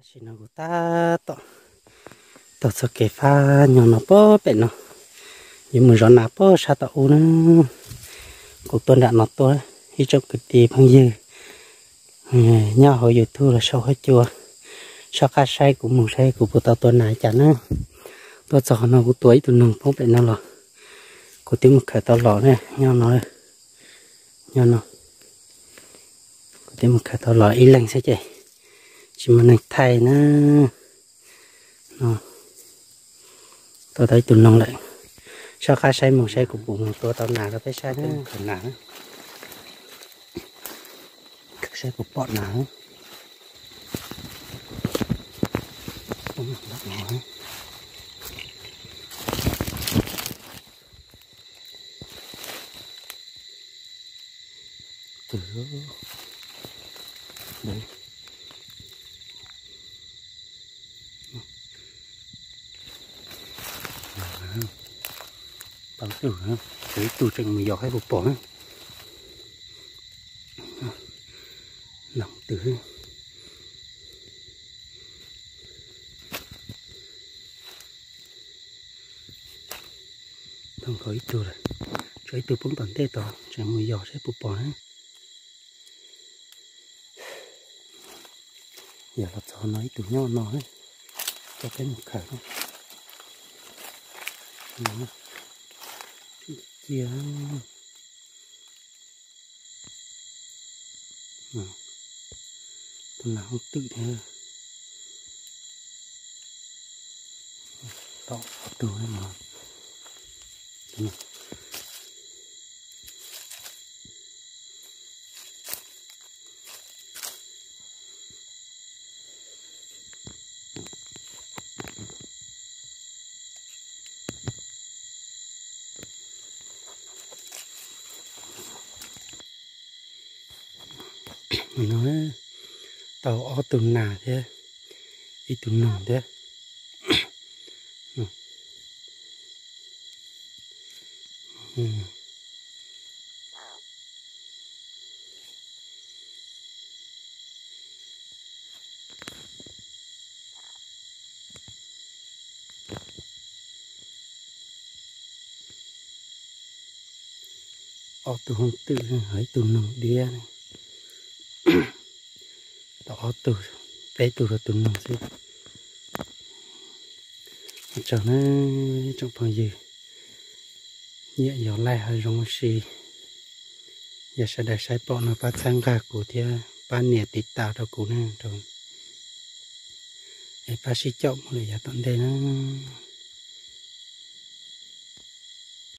Tam sim no kuv tab tom taug txoj kev fab nyob no pem no, yuav mus zov nas pem sab tom ub na. Kuv tuaj nram no tuaj, ib tsoom kwv tij phooj ywg nyob hauv YouTube los sau huab cua, soj qab saib kuv mus saib kuv puas tau tua nas cas na. Tuaj txog no kuv tua ib tug noog poob pem no los, kuv twb mus khawm tau los na, nyob no, nyob no. Kuv twb mus khawm tau los ib leeg xwb ces tsis muaj neeg thaij na. No, tua tau ib tug noog lawm. Soj qab saib mus saib kuv puas mus tua tau nas rau peb saib na. Khawm nas, saib puas pom nas. Tau ib tug, ib tug tseem mus yos saib puas pom. Noog twg. Tau nkaus ib tug lawm, tshuav ib tug poob tom ntej tod, tseem mus yos saib puas pom na. Yog los txog no ib tug nyob no, coj peb mus khawm. Cia tus nas hooj twm thiab. Tau ob tug no. No tau ob tug nas thiab ib tug noog thiab. Ob tug hooj twm, ib tug noog diab. Tau ob tug, peb tug rau tus noog xwb. Ua tsaug nawb tsoom phooj ywg, nyiam yog like hav zoov ua si, yog sawv daws saib pom no pab txhawb nqa kuv thiab pab nias tiv tas rau kuv na, es pab sib caum mus lawm yav tom ntej na.